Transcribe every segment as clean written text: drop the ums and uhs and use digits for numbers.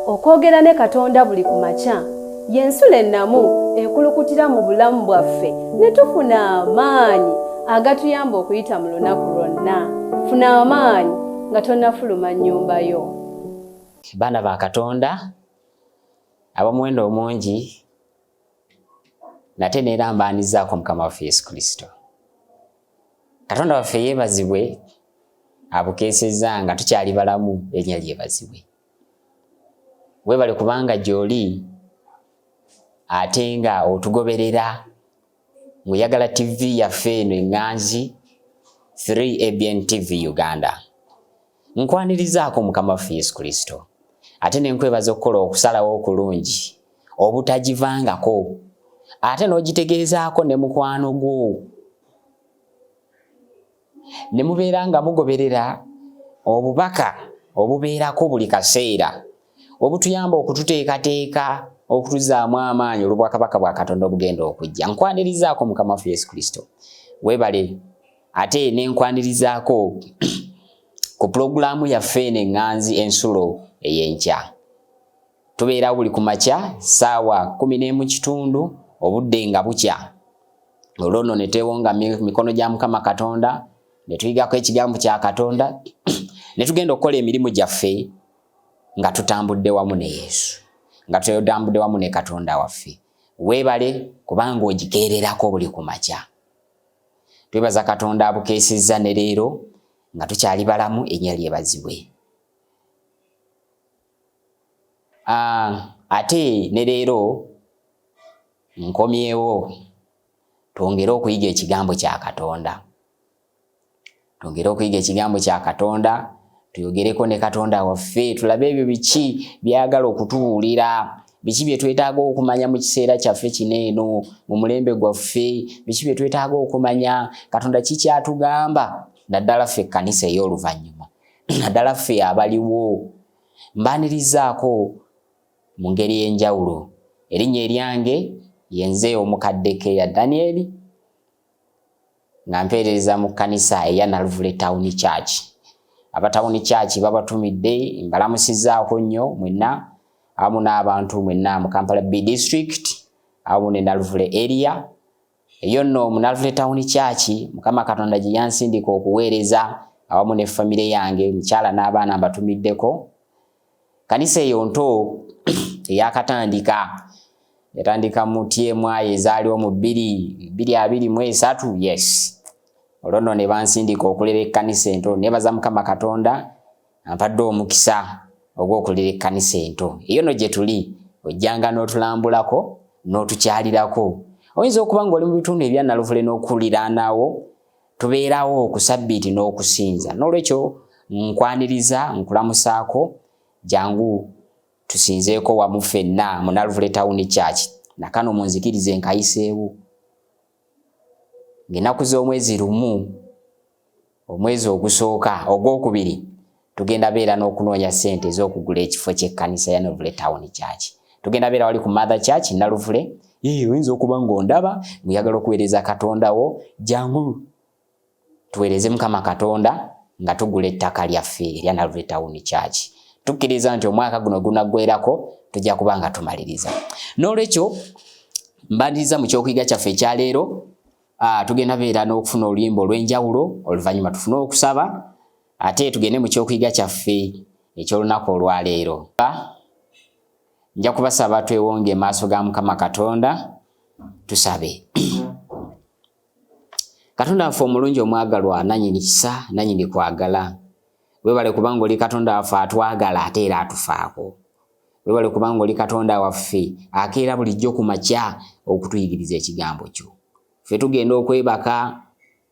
Okwogera ne Katonda buli ku makya y'ensulo ennamu ekulukutira mu bulamu bwaffe ne tufuna amaanyi agatuyamba okuyita mu lunaku lwonna. Funa amaanyi nga tonnafuluma nnyumba yo. Baana ba Katonda ab'omuwendo omungi, nate neera mbaanizaako Mukama waffe Yesu Kristo. Katonda waffe yeebazibwe abukeesezza nga tukyali balamu, erinnya lyebazibwe. Weebale kubanga gy'oli ate nga otugoberera ng'oyagala TV yaffe eno eŋŋanzi 3 ABN TV Uganda. Nkwanirizaako Mukama waffe Yesu Kristo ate ne nkwebaza okukola okusalawo okulungi obutagivangako ate n'ogitegeezaako ne mukwano gwo ne mubeera nga mugoberera obubaka obubeerako buli kaseera obutuyamba okututeekateeka okutuzaamu amaanyi olw'obwakabaka bwa Katonda obugenda okujja. Nkwanirizaako Mukama waffe Yesu Kristo. Weebale ate ne nkwanirizaako ku pulogulaamu yaffe eno eŋŋanzi ensulo ey'enkya. Tubeerawo buli ku makya ssaawa 11:15 obudde nga bukya. Olwo nno ne twewonga mikono gya Mukama Katonda ne tuyigako ekigambo kya Katonda ne tugenda okukola emirimu gyaffe nga tutambudde wamu ne Yesu, nga tutambudde wamu ne Katonda waffe. Weebale kubanga ogikeererako buli ku makya. Twebaza Katonda abukeesezza ne leero nga tukyali balamu, erinnya lyebazibwe. Ate ne leero nkomyewo twongere okuyiga ekigambo kya Katonda. Twongere okuyiga ekigambo kya Katonda, tuyogereko ne Katonda waffe, tulabe ebyo biki by'ayagala okutubuulira, biki bye twetaaga okumanya mu kiseera kyaffe kino eno, mu mulembe gwaffe, biki bye twetaaga okumanya, Katonda kikyatugamba, naddala ffe ekkanisa ey'oluvannyuma, naddala ffe abaliwo. Mbaanirizaako mu ngeri ey'enjawulo. Erinnya eryange ye nze omukadde Keya Daniel, nga mpeerereza mu kkanisa eya Naluvule Town Church. Aba Town Church babatumidde, mbalamusizzaako nnyo mwenna awamu n'abantu mwenna mu Kampala B District awamu ne Naluvule area. Eyo nno mu Naluvule Town Church Mukama Katonda gye yansindika okuweereza awamu ne famire yange, mukyala n'abaana mbatumiddeko. Kanisa eyo nto eyakatandika, yatandika mu TMI ezaaliwo mu bbiri bbiri abiri mu esatu, yes. Olwo nno ne bansindika okulera ekkanisa ento. Neebaza Mukama Katonda ampadde omukisa ogw'okulera ekkanisa ento. Eyo nno gye tuli, ojjanga n'otulambulako n'otukyalirako. Oyinza okuba ng'oli mu bitundu ebya Naluvule n'okuliraanawo, tubeerawo ku sabbiiti n'okusinza. N'olwekyo nkwaniriza, nkulamusaako, jangu tusinzeeko wamu ffenna mu Naluvule Town Church. Nakano munzikirize nkayiseewo ng'ennaku z'omwezi 1 omwezi ogusooka ogwokubiri tugenda beera n'okunoonya ssente ez'okugula ekifo ky'ekkanisa ya Naluvule Town Church. Tugenda beera wali ku Mother Church Naluvule. Oyinza okuba ng'ondaba ng'oyagala okuweereza Katonda wo, jangu tuweereze Mukama Katonda nga tugula ettaka lyaffe erya Naluvule Town Church. Tukkiriza nti omwaka guno gunaggwerako tujja kuba nga tumaliriza. N'olwekyo mbaniriza mu ky'okuyiga kyaffe ekya leero. Tugenda beera n'okufuna oluyimba olw'enjawulo, oluvannyuma tufune okusaba, ate tugende mu ky'okuyiga kyaffe eky'olunaku olwaleero. Nja kubasaba twewonge maaso ga Mukama Katonda tusabe. Katonda waffe omulungi omwagalwa, nannyini kisa, nannyini kwagala, weebale kubanga oli Katonda waffe atwagala ate era atufaako. Weebale kubanga oli Katonda waffe akeera bulijjo ku makya okutuyigiriza ekigambo kyo. Ffe tugenda okwebaka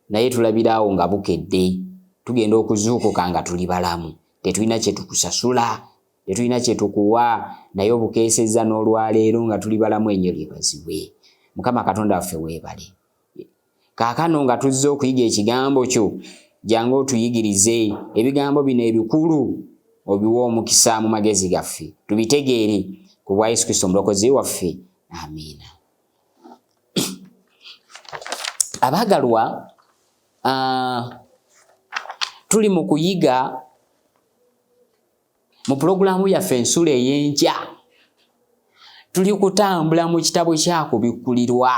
naye tulabiraawo nga bukedde, tugenda okuzuukuka nga tuli balamu, tetulina kye tukusasula, tetulina kye tukuwa, naye obukeesezza n'olwaleero nga tuli balamu, ennyo lyebazibwe. Mukama Katonda waffe weebale. Kaakano nga tuzze okuyiga ekigambo kyo, jangu otuyigirize ebigambo bino ebikulu, obiwe omukisa mu magezi gaffe, tubitegeere ku bwa Yesu Kristo omulokozi waffe. Amiina. Abaagalwa, tuli mu kuyiga Mu pulogulaamu yaffe Ensulo ey'enkya, tuli kutambula mu kitabo kya Kubikkulirwa.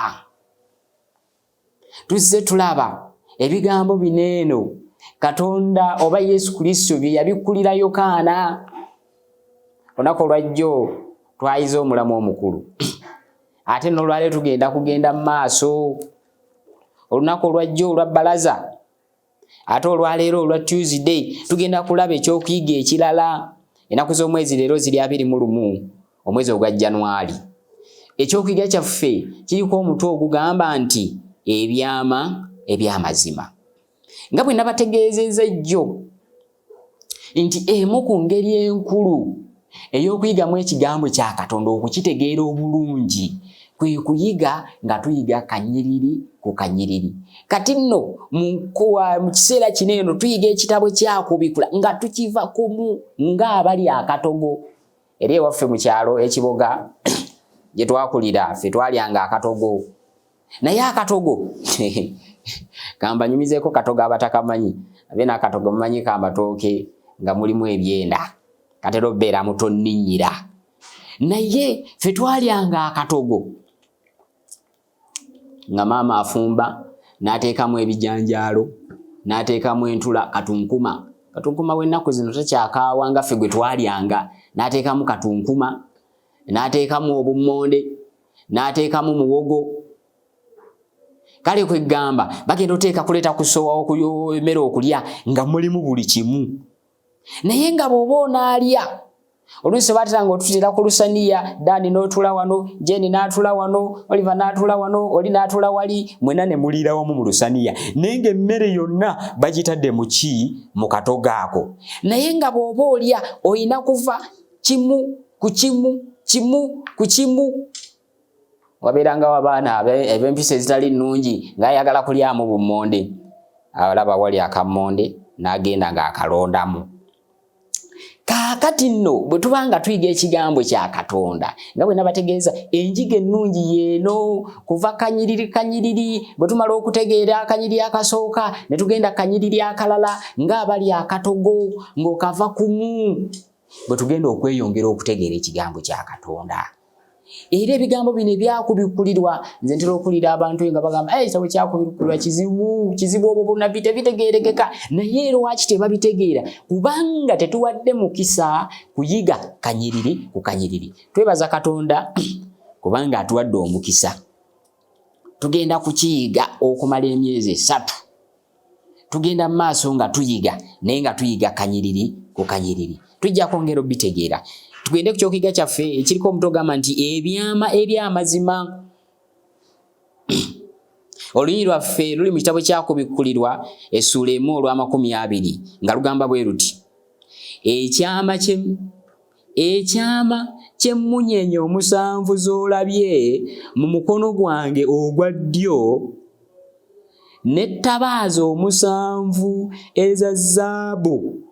Tuzze tulaba ebigambo bino eno Katonda oba Yesu Kristo bye yabikkulira Yokaana. Olunaku olwajjo twayize omulamu omukulu, ate n'olwaleero tugenda kugenda mu maaso. Olunaku olwajjo olwa bbalaza, ate olwaleero olwa Tuesday tugenda kulaba ekyokuyiga ekirala. Ennaku z'omwezi leero ziri 21 omwezi ogwa Januari. Ekyokuyiga kyaffe kiriko omutwe ogugamba nti ebyama eby'amazima. Nga bwe nabategeezezza ejjo nti emu ku ngeri enkulu ey'okuyigamu ekigambo kya Katonda okukitegeera obulungi kwe kuyiga nga tuyiga kanyiriri ku kanyiriri. Kati nno mu kiseera kino eno tuyiga ekitabo kya Kubikula nga tukiva kumu ng'abali akatogo. Eri ewaffe mu kyalo ekiboga gye twakulira ffe twalyanga akatogo. Naye akatogo kambanyumizeeko katogo abatakamanyi, abe n'akatogo mumanyi k'amatooke nga mulimu ebyenda, katera obeera mutonninnyira. Naye ffe twalyanga akatogo nga maama afumba n'ateekamu ebijanjaalo, n'ateekamu entula, katunkuma. Katunkuma w'ennaku zino takyakaawa nga ffe gwe twalyanga. N'ateekamu katunkuma, n'ateekamu obummonde, n'ateekamu muwogo. Kale kwegamba bagenda oteeka kuleeta kusowa emmere okulya nga mulimu buli kimu. Naye nga bw'oba onaalya oluusi baatera nga otutera ku lusaniya, Dani n'otula wano, Jeni n'atula wano, Oliver n'atula wano, oli n'atula wali, mwena ne muliira wamu mu lusaniya, naye ng'emmere yonna bagitadde mu ki? Mu katogo ako. Naye nga bw'oba olya olina kuva kimu ku kimu, kimu ku kimu. Wabeerangawo abaana ab'empisa ezitali nnungi ng'ayagala kulyamu bummonde, alaba wali akammonde n'agenda ng'akalondamu. Kaakati nno bwe tuba nga tuyiga ekigambo kya Katonda, nga bwe nabategeeza, enjiga ennungi y'eno kuva kanyiriri kanyiriri. Bwe tumala okutegeera akanyiriri akasooka ne tugenda kanyiriri akalala ng'abali akatogo ng'okava kumu, bwe tugenda okweyongera okutegeera ekigambo kya Katonda. Era ebigambo bino ebyakubikkulirwa, nze ntera okuwulira abantu nga bagamba, Hey, ekitabo kyakubikkulirwa kizibu, kizibu, obwo bunnabbi tebitegeerekeka. Naye lwaki tebabitegeera? Kubanga tetuwadde mukisa kuyiga kanyiriri ku kanyiriri. Twebaza Katonda kubanga atuwadde omukisa. Tugenda kukiyiga okumala emyezi 3. Tugenda mu maaso nga tuyiga, naye nga tuyiga kanyiriri ku kanyiriri. Tujja kwongera obitegeera. Tugende ku kyokuyiga kyaffe ekiriko omutwe ogamba nti ebyama eby'amazima. Olunyi lwaffe luli mu kitabo kya Kubikkulirwa essuula 1 olw'amakumi abiri nga lugamba bwe luti: ekyama ky'emmunyeenye 7 z'olabye mu mukono gwange ogwa ddyo n'ettabaaza 7 eza zaabu.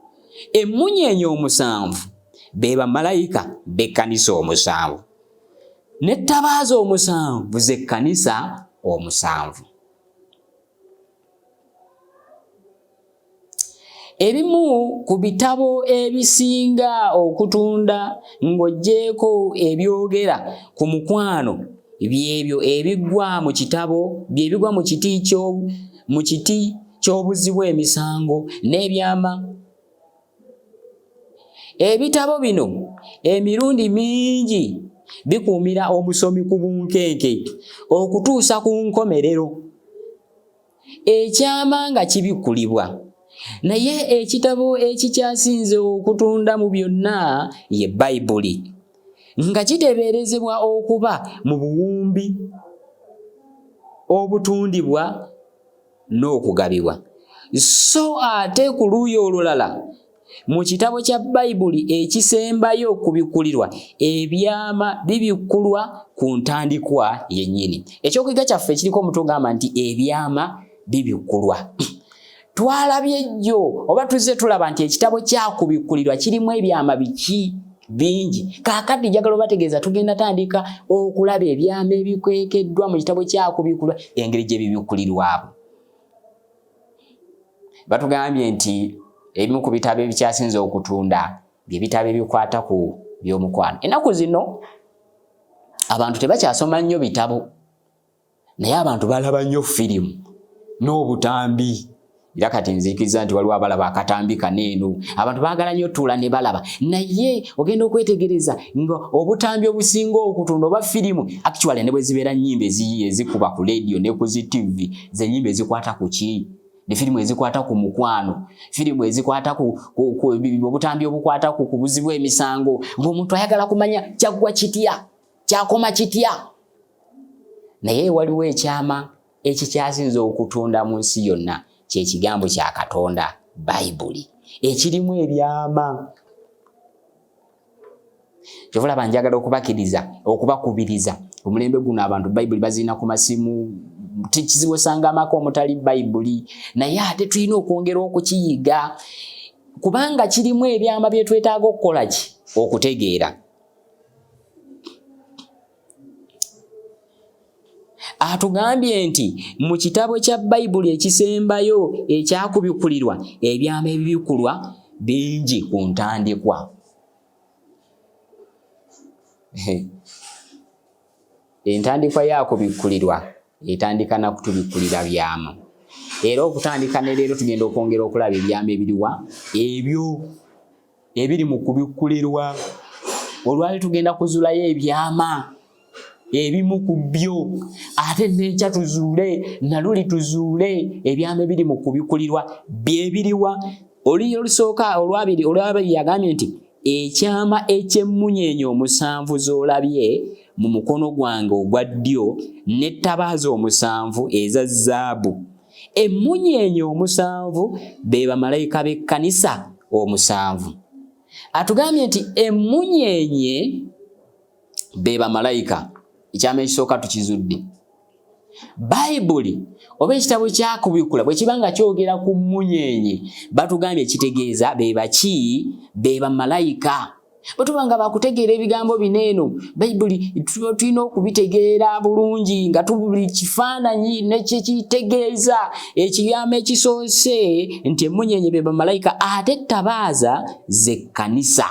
Emmunyeenye 7 be bamalayika b'ekkanisa 7, n'ettabaaza 7 z'ekkanisa 7. Ebimu ku bitabo ebisinga okutunda ng'oggyeeko ebyogera ku mukwano byebyo ebigwa mu kitabo, byebigwa mu kiti mu kiti ky'obuzzi bw'emisango n'ebyama. Ebitabo bino emirundi mingi bikuumira omusomi ku bunkenke okutuusa ku nkomerero, ekyama nga kibikkulibwa. Naye ekitabo ekikyasinze okutunda mu byonna ye Bayibuli, nga kiteeberezebwa okuba mu buwumbi obutundibwa n'okugabibwa. So ate ku luuyi olulala, mu kitabo kya Bayibuli ekisembayo okubikkulirwa, ebyama bibikkulwa ku ntandikwa yennyini. Ekyokuyiga kyaffe ekiriko omutwe ogamba nti ebyama bibikkulwa. Twalabye jjo oba tuzze tulaba nti ekitabo kyakubikkulirwa kirimu ebyama biki bingi. Kaakati njagala obategeeza tugenda tandika okulaba ebyama ebikwekeddwa mu kitabo kyakubikkulwa, engeri gye bibikkulirwamu. Batugambye nti ebimu ku bitabo ebikyasinze okutunda Bye bitabo ebikwata ku by'omukwano. Ennaku zino abantu tebakyasoma nnyo bitabo, naye abantu balaba nnyo firimu n'obutambi. Era kati nzikiriza nti waliwo abalaba akatambi kano eno, abantu baagala nnyo otuula ne balaba, naye ogenda okwetegereza nga obutambi obusinga okutunda oba firimu actually ne bwe zibeera nnyimba ezikuba ku leediyo ne ku zi ttivi, ze nnyimba ezikwata ku ki, ne firimu ezikwata ku mukwano, firimu ezikwata ku obutambi obukwata ku kubuzi bw'emisango, ng'omuntu ayagala kumanya kyaggwa kitya, kyakoma kitya. Naye waliwo ekyama ekikyasinze okutunda mu nsi yonna, kyekigambo kya Katonda, Bayibuli, ekirimu ebyama. Kyova olaba njagala okubakiriza, okubakubiriza. Omulembe guno abantu Bayibuli bazirina ku masimu, kizibu osanga amaka omutali Bayibuli, naye ate tulina okwongera okukiyiga kubanga kirimu ebyama bye twetaaga okukola ki, okutegeera. Atugambye nti mu kitabo kya Bayibuli ekisembayo ekyakubikulirwa, ebyama ebibikulwa bingi ku ntandikwa. Entandikwa yakubikkulirwa etandika na kutubikkulira byama, era okutandika ne leero tugenda okwongera okulaba ebyama ebiriwa ebyo ebiri mu kubikkulirwa. Olwali tugenda kuzulayo ebyama ebimu ku byo, ate n'enkya tuzuule, naluli tuzuule ebyama ebiri mu kubikkulirwa byebiriwa. Oluyi olusooka olwabiri olwabiri yagambye nti ekyama eky'emmunyeenye omusanvu z'olabye mu mukono gwange ogwa ddyo n'ettabaaza omusanvu eza zaabu. Emmunyeenye omusanvu be bamalayika b'ekkanisa omusanvu. Atugambye nti emmunyeenye be bamalayika. Ekyama ekisooka tukizudde. Bayibuli oba ekitabo kyakubikkula bwe kiba nga kyogera ku mmunyeenye, batugambye kitegeeza be baki? Be bamalayika. Bwe tuba nga bakutegeera ebigambo bino eno, Bayibuli tulina okubitegeera bulungi nga tubuli kifaananyi nekyekitegeeza. Ekigambo ekisoose nti emmunyeenye be bamalayika, ate ettabaaza z'ekkanisa.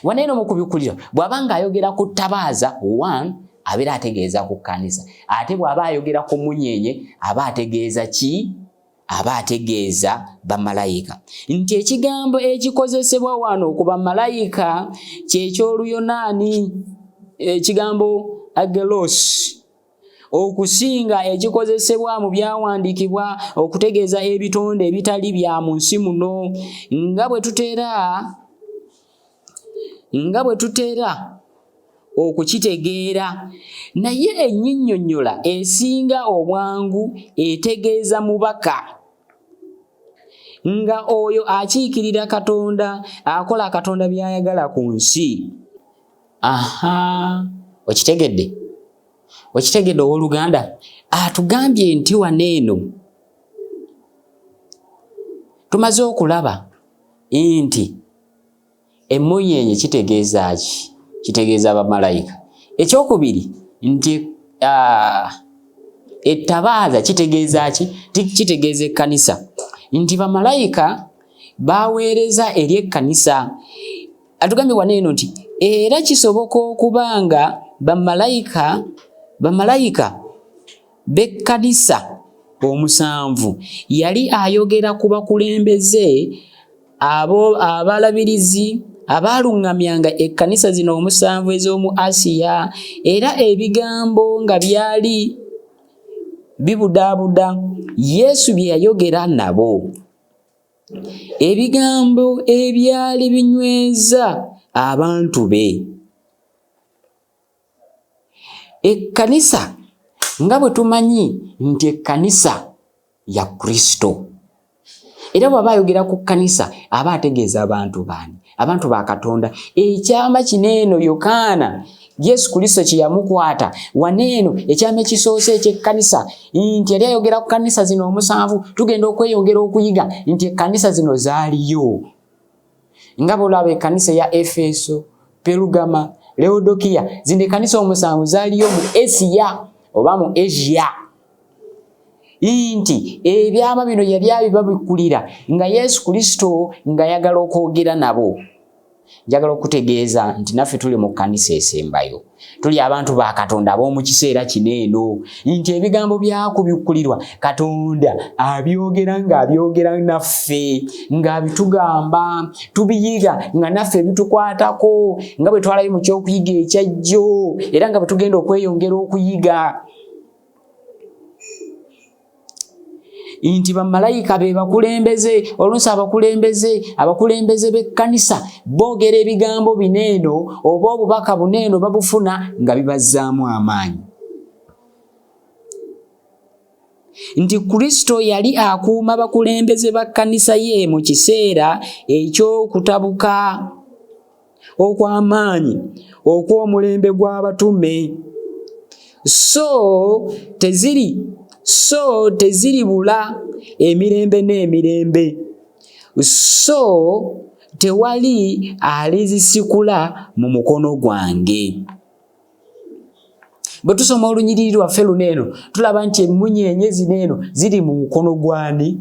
Wano eno mu kubikkulirwa bw'aba ng'ayogera ku ttabaaza one abeera ategeeza ku kkanisa, ate bw'aba ayogera ku mmunyeenye aba ategeeza ki? Aba ategeeza bamalayika. Nti ekigambo ekikozesebwa wano ku bamalayika ky'eky'Oluyonaani ekigambo agelos, okusinga ekikozesebwa mu byawandiikibwa okutegeeza ebitonde ebitali bya mu nsi muno, nga bwe tutera okukitegeera. Naye ennyinnyonnyola esinga obwangu etegeeza mubaka, nga oyo akiikirira Katonda, akola Katonda by'ayagala ku nsi. Aha, okitegedde? Okitegedde owooluganda? Atugambye nti wano eno tumaze okulaba nti emmunyeenye kitegeeza ki? Kitegeeza bamalayika. Ekyokubiri nti ettabaaza kitegeeza ki? Kitegeeza ekkanisa. Nti bamalayika baweereza eri ekkanisa. Atugambye wano eno nti era kisoboka okuba nga bamalayika b'ekkanisa omusanvu yali ayogera ku bakulembeze abo abalabirizi abaaluŋŋamyanga ekkanisa zino omusanvu ez'omu Asiya, era ebigambo nga byali bibudaabuda Yesu bye yayogera nabo, ebigambo ebyali binyweza abantu be. Ekkanisa nga bwe tumanyi nti ekkanisa ya Kristo, era bw'aba ayogera ku kkanisa aba ategeeza abantu baani? Abantu ba Katonda. Ekyama kino eno Yokaana Yesu Kristo kye yamukwata wano eno, ekyama ekisoose eky'ekkanisa, nti yali ayogera ku kkanisa zino omusanvu. Tugenda okweyongera okuyiga nti ekkanisa zino zaaliyo, nga bw'olaba ekkanisa eya Efeso, Perugama, Leodokiya, zino ekkanisa omusanvu zaaliyo mu Asiya oba mu Asia. Nti ebyama bino yali abibabikkulira nga Yesu Kristo ng'ayagala okwogera nabo. Njagala okutegeeza nti naffe tuli mu kkanisa esembayo, tuli abantu ba Katonda ab'omu kiseera kino eno, nti ebigambo byakubikkulirwa Katonda abyogera ng'abyogera naffe, ng'abitugamba, tubiyiga nga naffe bitukwatako, nga bwe twalayo mu ky'okuyiga ekyajjo, era nga bwe tugenda okweyongera okuyiga. Nti bamalayika be bakulembeze, oluusi abakulembeze b'ekkanisa boogera ebigambo bino eno oba obubaka buno eno babufuna nga bibazzaamu amaanyi. Nti Kristo yali akuuma bakulembeze ba kkanisa ye mu kiseera eky'okutabuka okw'amaanyi okw'omulembe gw'abatume, so teziribula emirembe n'emirembe, so tewali alizisikula mu mukono gwange. Bwe tusoma olunyiriri lwaffe luno eno, tulaba nti emmunyeenye zino eno ziri mu mukono gw'ani?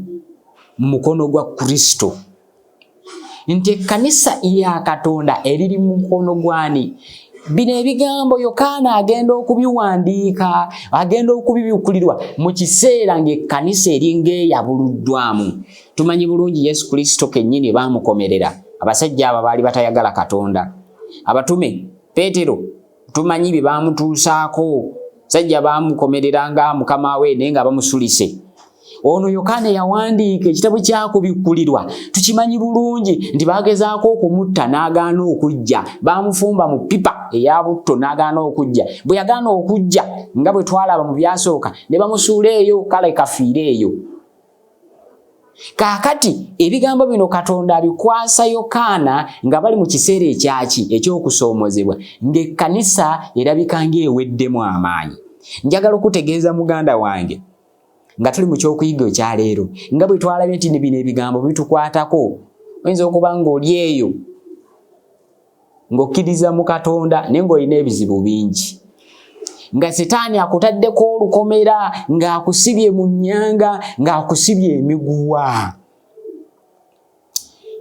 Mu mukono gwa Kristo. Nti ekkanisa ya Katonda eriri mu mukono gw'ani? Bino ebigambo Yokaana agenda okubiwandiika, agenda okubibikkulirwa mu kiseera ng'ekkanisa eringa eyabuluddwamu. Tumanyi bulungi Yesu Kristo kennyini baamukomerera. Abasajja abo baali batayagala Katonda. Abatume, Peetero, tumanyi bye baamutuusaako. Sajja baamukomerera nga mukama we naye nga bamusulise. Ono Yokaana yawandiika ekitabo kyakubikkulirwa, tukimanyi bulungi nti baagezaako okumutta n'agaana okujja, baamufumba mu ppipa eya butto n'agaana okujja. Bwe yagaana okujja nga bwe twalaba mu byasooka, ne bamusuula eyo kale kafiire eyo. Kaakati ebigambo bino Katonda abikwasa Yokaana nga bali mu kiseera ekyaki eky'okusoomozebwa, ng'ekkanisa erabika ng'eweddemu amaanyi. Njagala okutegeeza muganda wange nga tuli mu ky'okuyiga ekyaleero, nga bwe twalabye nti bino ebigambo bitukwatako. Oyinza okuba ng'oli eyo ng'okkiriza mu Katonda naye ng'olina ebizibu bingi, nga Sitaani akutaddeko olukomera, ng'akusibye mu nnyanga, ng'akusibye emiguwa,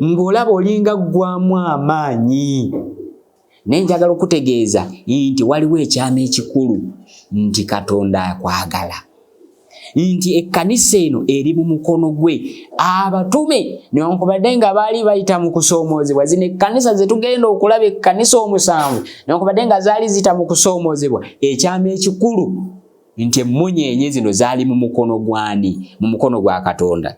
ng'olaba olinga ggwamu amaanyi. Naye njagala okutegeeza nti waliwo ekyama ekikulu, nti Katonda akwagala, nti ekkanisa eno eri mu mukono gwe. Abatume newankubadde nga baali bayita mu kusoomoozebwa, zino ekkanisa ze tugenda okulaba, ekkanisa 7, newankubadde nga zaali ziyita mu kusoomoozebwa, ekyama ekikulu nti emmunyeenye zino zaali mu mukono gw'ani? Mu mukono gwa Katonda.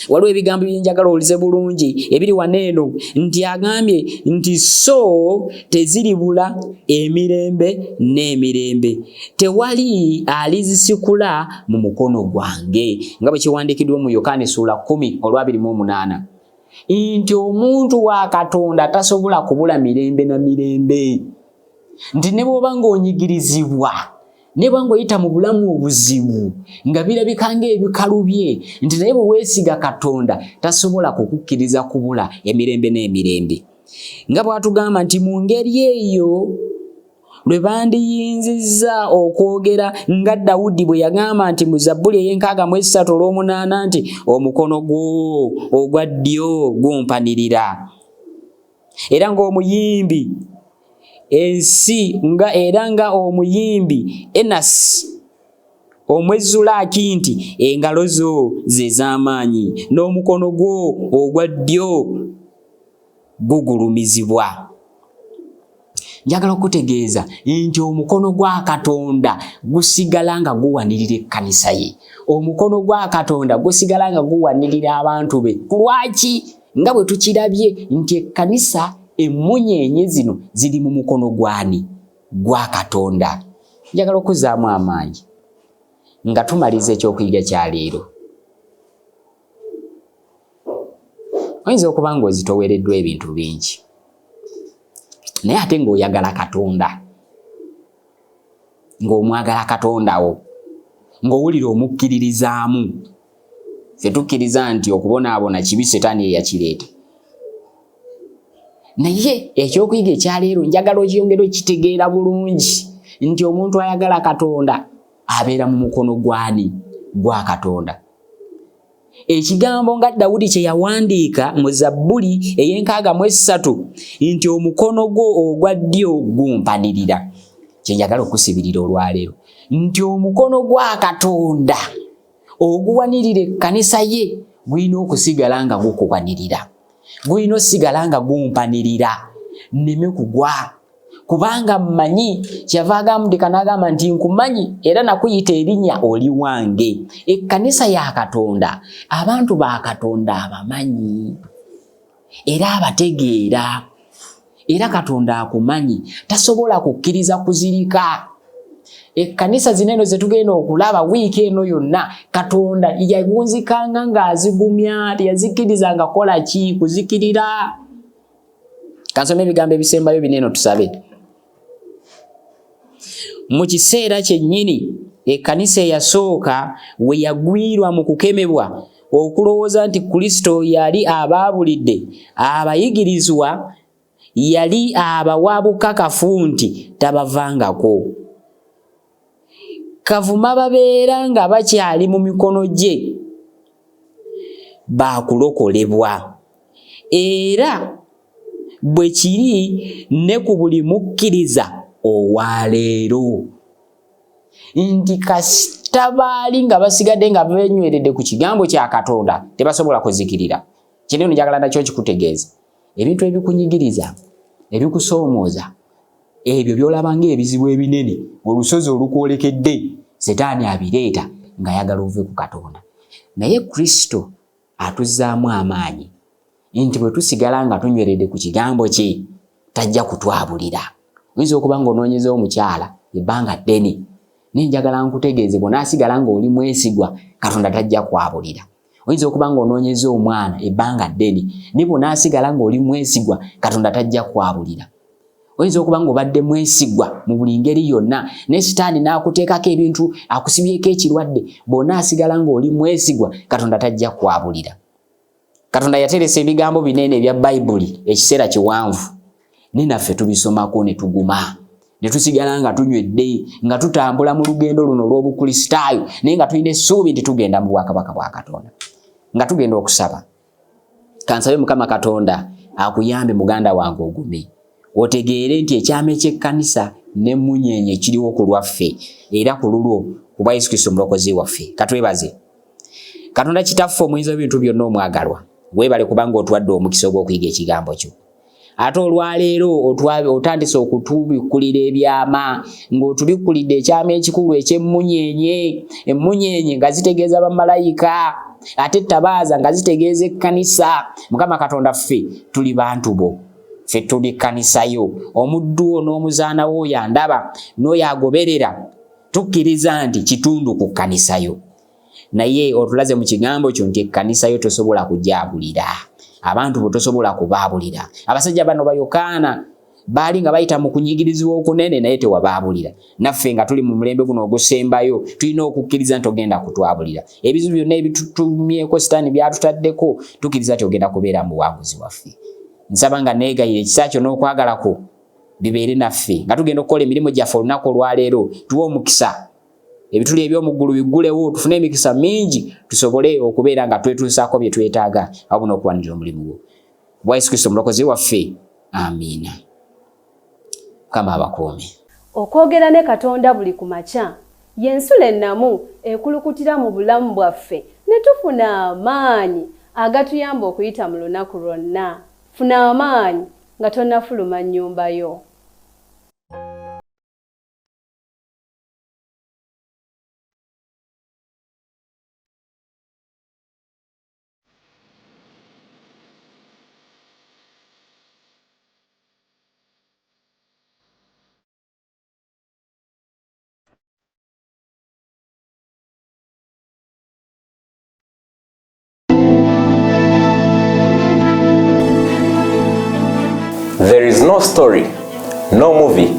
Waliwo ebigambo byenjagala owulize bulungi ebiri wano eno, nti agambye nti so teziribula emirembe n'emirembe, tewali alizisikula mu mukono gwange, nga bwe kiwandiikiddwa mu Yokaana essuula 10 olwabiri mu omunaana, nti omuntu wa Katonda tasobola kubula mirembe na mirembe, nti ne bw'oba ng'onyigirizibwa, ne bw'oba ng'oyita mu bulamu obuzibu nga birabika ng'ebikalubye, nti naye bwe weesiga Katonda tasobola kukukkiriza kubula emirembe n'emirembe. Nga bw'atugamba nti mu ngeri eyo lwe bandiyinzizza okwogera nga Dawudi bwe yagamba nti mu Zabbuli ey'enkaaga mu esatu olw'omunaana nti omukono gwo ogwa ddyo gumpanirira. Era ng'omuyimbi ensi nga era nga omuyimbi Enas omwezzulaaki nti engalo zo ze z'amaanyi n'omukono gwo ogwa ddyo gugulumizibwa. Njagala okutegeeza nti omukono gwa Katonda gusigala nga guwanirira ekkanisa ye. Omukono gwa Katonda gusigala nga guwanirira abantu be. Ku lwaki? Nga bwe tukirabye nti ekkanisa emmunyeenye zino ziri mu mukono gw'ani? Gwa Katonda. Njagala okuzzaamu amaanyi nga tumaliriza ekyokuyiga kya leero. Oyinza okuba ng'ozitowereddwa ebintu bingi, naye ate ng'oyagala Katonda, ng'omwagala Katonda wo, ng'owulira omukkiririzaamu. Ffe tukkiriza nti okubonaabona kibi, Setaani ye yakireeta. Naye ekyokuyiga ekyaleero njagala okiyongere okitegeera bulungi nti omuntu ayagala Katonda abeera mu mukono gw'ani? Gwa Katonda. Ekigambo nga Dawudi kye yawandiika mu Zabbuli ey'enkaaga mu essatu nti omukono gwo ogwa ddyo gumpanirira. Kye njagala okusibirira olwaleero nti omukono gwa Katonda oguwanirira ekkanisa ye gulina okusigala nga gukuwanirira, gulina osigala nga gumpanirira nneme kugwa. Kubanga mmanyi, kyeyava agambudika n'agamba nti nkumanyi era nakuyita erinnya oli wange. Ekkanisa ya Katonda, abantu ba Katonda abamanyi era abategeera, era Katonda akumanyi, tasobola kukkiriza kuzirika. Ekkanisa zino eno zetugenda okulaba wiiki eno yonna, Katonda yagunzikanga ng'azigumya, teyazikkirizanga kukola ki? Kuzikirira. Kansome ebigambo ebisembayo bino eno tusabe. Mu kiseera kyennyini ekkanisa eyasooka we yagwirwa mu kukemebwa okulowooza nti Kristo yali abaabulidde abayigirizwa, yali abawa bukakafu nti tabavangako. Kavuma babeera nga bakyali mu mikono gye baakulokolebwa. Era bwe kiri ne ku buli mukkiriza owa leero nti kasita baali nga basigadde nga benyweredde ku kigambo kya Katonda tebasobola kuzikirira. Kino eno njagala nakyo kikutegeeza. Ebintu ebikunyigiriza, ebikusoomooza, ebyo by'olaba ng'ebizibu ebinene, olusozi olukwolekedde, Setaani abireeta ng'ayagala ove ku Katonda. Naye Kristo atuzzaamu amaanyi nti bwe tusigala nga tunyweredde ku kigambo kye tajja kutwabulira. Oyinza okuba ng'onoonyeza omukyala ebbanga ddene, naye njagala nkutegeeze bw'onaasigala ng'oli mwesigwa Katonda tajja kwabulira. Oyinza okuba ng'onoonyeza omwana ebbanga ddene, naye bw'onaasigala ng'oli mwesigwa Katonda tajja kwabulira. Oyinza okuba ng'obadde mwesigwa mu buli ngeri yonna, naye Sitaani n'akuteekako ebintu, akusibyeko ekirwadde, bw'onaasigala ng'oli mwesigwa Katonda tajja kwabulira. Katonda yateresa ebigambo bino eno ebya Bayibuli ekiseera kiwanvu, naye naffe tubisomako ne tuguma ne tusigala nga tunywedde nga tutambula mu lugendo luno olw'Obukristaayo, naye nga tulina essuubi nti tugenda mu bwakabaka bwa Katonda. Nga tugenda okusaba, kansabe Mukama Katonda akuyambe muganda wange ogume, otegeere nti ekyama eky'ekkanisa n'emmunyeenye kiriwo ku lwaffe era ku lulwo ku bwa Yesu Kristo Omulokozi waffe. Katwebaze Katonda Kitaffe omuyinza w'ebintu byonna omwagalwa, weebale kubanga otuwadde omukisa ogw'okuyiga ekigambo kyo. Ate olwaleero otandise okutubikkulira ebyama, ng'otubikkulidde ekyama ekikulu eky'emmunyeenye, emmunyeenye nga zitegeeza bamalayika, ate ettabaaza nga zitegeeza ekkanisa. Mukama Katonda, ffe tuli bantu bo, ffe tuli kkanisa yo, omuddu wo n'omuzaana wo oyo andaba n'oyo agoberera, tukkiriza nti kitundu ku kkanisa yo. Naye otulaze mu kigambo kyo nti ekkanisa yo tosobola kugyabulira, abantu bo tosobola kubaabulira. Abasajja bano ba Yokaana baali nga bayita mu kunyigirizibwa okunene, naye tewabaabulira. Naffe nga tuli mu mulembe guno ogusembayo tulina okukkiriza nti ogenda kutwabulira. Ebizibu byonna ebitutumyeko Sitaani byatutaddeko, tukkiriza nti ogenda kubeera mu buwanguzi waffe. Nsaba nga neegayira ekisa kyo n'okwagala kwo bibeere naffe nga tugenda okukola emirimu gyaffe olunaku olwaleero. Tuwe omukisa, ebituli eby'omu ggulu biggulewo, tufune emikisa mingi tusobole okubeera nga twetuusaako bye twetaaga awamu n'okuwanirira omulimu gwo. Bwa Yesu Kristo Omulokozi waffe, amiina. Mukama abakuume. Okwogera ne Katonda buli ku makya y'ensulo ennamu ekulukutira mu bulamu bwaffe ne tufuna amaanyi agatuyamba okuyita mu lunaku lwonna. Funa amaanyi nga tonnafuluma nnyumba yo. There is no story, no movie,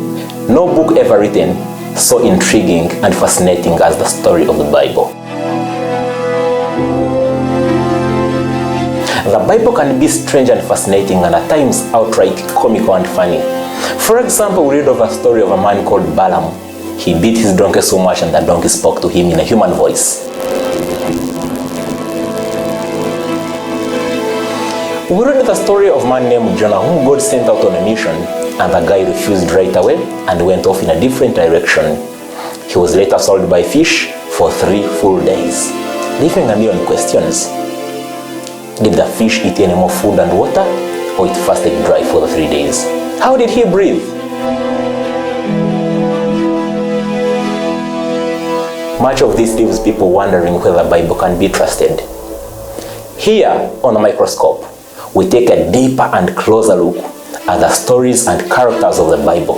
no book ever written so intriguing and fascinating as the story of the Bible. The Bible can be strange and fascinating and at times outright comical and funny. For example, we read of a story of a man called Balaam. He beat his donkey so much and the donkey spoke to him in a human voice. We read the story of a man named Jonah whom God sent out on a mission, and the guy refused right away and went off in a different direction. He was later swallowed by fish for 3 full days, leaving a million questions. Did the fish eat any more food and water, or it fasted dry for the 3 days? How did he breathe? Much of this leaves people wondering whether the Bible can be trusted. Here on the microscope, we take a deeper and closer look at the stories and characters of the Bible.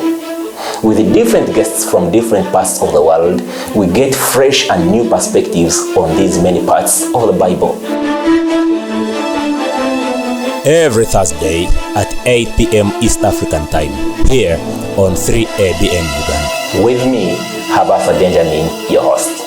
With different guests from different parts of the world, we get fresh and new perspectives on these many parts of the Bible. Every Thursday at 8 p.m. East African Time, here on 3ABN Uganda. With me, Habaasa Benjamin, your host.